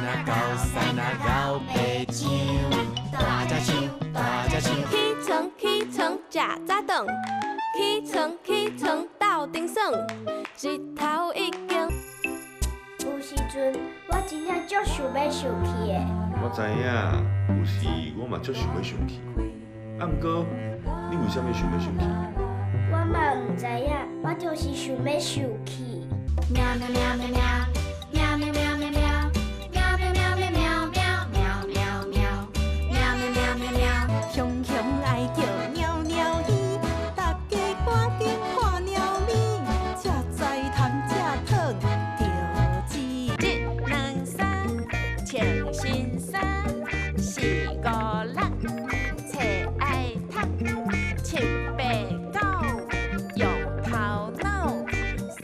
啊，高山啊，𠢕白上，大家唱，大家唱。起床起床，食早頓。起床起床，鬥陣耍。日頭已經。有時陣我真正足想欲受氣的。我知影，有時我嘛足想欲生氣。啊，毋過你為啥物想欲生氣？我嘛毋知影，我就是想欲受氣。喵喵喵喵喵。